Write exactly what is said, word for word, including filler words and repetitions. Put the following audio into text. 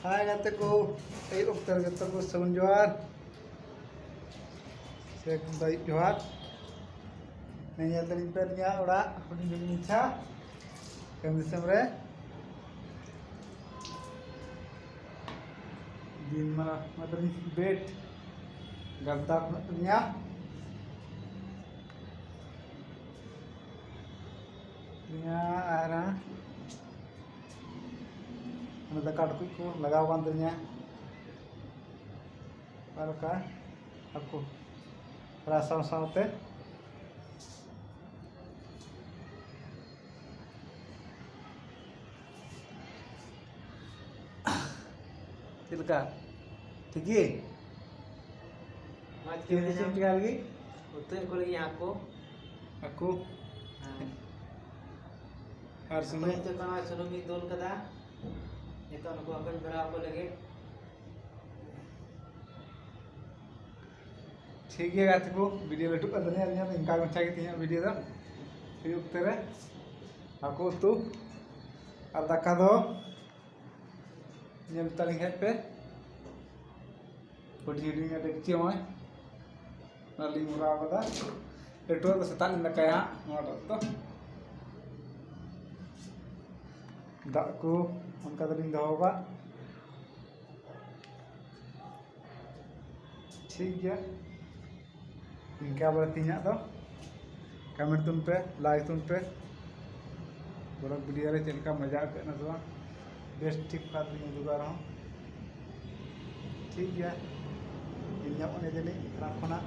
ᱦᱟᱭ ᱜᱟᱛᱮ ᱠᱚ, ᱟᱹᱭᱩᱵ ᱚᱠᱛᱚ ᱨᱮ ᱡᱚᱛᱚ ᱠᱚ ᱥᱟᱹᱜᱩᱱ ᱡᱚᱦᱟᱨ᱾ ᱥᱮ ᱟᱹᱭᱩᱵ ᱡᱚᱦᱟᱨ᱾ ᱱᱤᱭᱟᱹ ᱛᱟᱹᱞᱤᱧ ᱯᱮ ᱱᱤᱭᱟᱹ ᱚᱲᱟᱜ ᱦᱩᱰᱤᱧ ᱦᱩᱰᱤᱧ ᱢᱟᱪᱷᱟ ᱠᱟᱹᱢᱤ ᱫᱤᱥᱚᱢ ᱨᱮ᱾ ᱫᱤᱱ ᱢᱟᱨᱟ ᱢᱟᱛᱨᱤ ᱵᱮᱰ ᱜᱟᱫᱟ ᱠᱷᱚᱱᱟᱜ ᱱᱤᱭᱟ ᱱᱤᱭᱟ ᱟᱨ ᱚᱱᱟ ᱫᱟᱠᱟ ᱴᱩᱠᱩᱡ ᱠᱚ ᱞᱟᱜᱟᱣ ᱠᱟᱱ ᱛᱤᱧᱟ᱾ ᱚᱠᱟ ᱞᱮᱠᱟ ᱦᱟᱹᱠᱩ ᱯᱷᱨᱟᱭ ᱥᱟᱶ ᱥᱟᱶᱛᱮ᱾ ᱪᱮᱫ ᱞᱮᱠᱟ? ᱴᱷᱤᱠ ᱜᱮ? ᱢᱚᱡᱽ ᱜᱮ ᱪᱮᱫ ᱢᱮᱱᱟᱢᱟ? ᱪᱮᱫ ᱪᱤᱠᱟᱹ ᱞᱟᱹᱜᱤᱫ? ᱩᱛᱩ ᱠᱚ ᱞᱟᱹᱜᱤᱫ ᱦᱟᱹᱠᱩ᱾ ᱦᱟᱹᱠᱩ᱾ ᱦᱮᱸ᱾ ᱟᱨ ᱥᱩᱱᱩᱢ? ᱱᱤᱛᱚᱜ ᱠᱷᱚᱱ ᱥᱩᱱᱩᱢᱤᱧ ᱫᱩᱞ ᱠᱟᱫᱟ᱾ ᱱᱤᱛᱚᱜ ᱱᱩᱠᱩ ᱦᱟᱹᱠᱩᱧ ᱵᱷᱚᱨᱟᱣ ᱟᱠᱚ ᱞᱟᱹᱜᱤᱫ᱾ ᱴᱷᱤᱠ ᱜᱮᱭᱟ ᱜᱟᱛᱮ ᱠᱚ, ᱵᱷᱤᱰᱤᱭᱳ ᱞᱟᱹᱴᱩᱜ ᱠᱟᱱ ᱛᱟᱞᱤᱧᱟ, ᱟᱹᱞᱤᱧᱟᱜ ᱫᱚ ᱤᱱᱠᱟ ᱢᱟᱪᱷᱟ ᱜᱮ ᱛᱮᱦᱮᱧᱟᱜ ᱵᱷᱤᱰᱤᱭᱳ ᱫᱚ᱾ ᱟᱹᱭᱩᱵ ᱚᱠᱛᱮ ᱨᱮ ᱦᱟᱹᱠᱩ ᱩᱛᱩ ᱟᱨ ᱫᱟᱠᱟ ᱫᱚ ᱧᱮᱞ ᱛᱟᱞᱤᱧ ᱦᱮᱡ ᱯᱮ᱾ ᱦᱩᱰᱤᱧ ᱦᱩᱰᱤᱧ ᱰᱮᱠᱪᱤ ᱱᱚᱜᱼᱚᱭ ᱚᱱᱟ ᱞᱤᱧ ᱵᱷᱚᱨᱟᱣ ᱠᱟᱫᱟ᱾ ᱞᱟᱹᱴᱩᱣᱟᱜ ᱫᱚ ᱥᱮᱛᱟᱜ ᱞᱤᱧ ᱫᱟᱠᱟᱭᱟ ᱦᱟᱸᱜ, ᱱᱚᱣᱟᱴᱟᱜ ᱫᱚ᱾ ᱫᱟᱜ ᱠᱚ ᱚᱱᱠᱟ ᱫᱚᱞᱤᱧ ᱫᱚᱦᱚ ᱠᱟᱜ᱾ ᱴᱷᱤᱠ ᱜᱮᱭᱟ, ᱤᱱᱠᱟ ᱵᱚᱞᱮ ᱛᱮᱦᱮᱧᱟᱜ ᱫᱚ᱾ ᱠᱚᱢᱮᱱᱴ ᱛᱟᱵᱚᱱ ᱯᱮ, ᱞᱟᱭᱤᱠ ᱛᱟᱵᱚᱱ ᱯᱮ᱾ ᱵᱚᱞᱮ ᱵᱷᱤᱰᱤᱭᱳ ᱨᱮ ᱪᱮᱫ ᱞᱮᱠᱟ ᱢᱚᱡᱟ ᱟᱹᱭᱠᱟᱹᱜ ᱠᱟᱱᱟ ᱥᱮ ᱵᱟᱝ, ᱵᱮᱥ ᱴᱷᱤᱠ ᱴᱷᱟᱠ ᱞᱤᱧ ᱩᱫᱩᱜᱟ ᱨᱮᱦᱚᱸ᱾ ᱴᱷᱤᱠ ᱜᱮᱭᱟ, ᱧᱮᱞ ᱧᱟᱢᱚᱜ ᱠᱟᱱᱟ ᱡᱟᱹᱱᱤᱡ ᱯᱷᱟᱨᱟᱠ ᱠᱷᱚᱱᱟᱜ᱾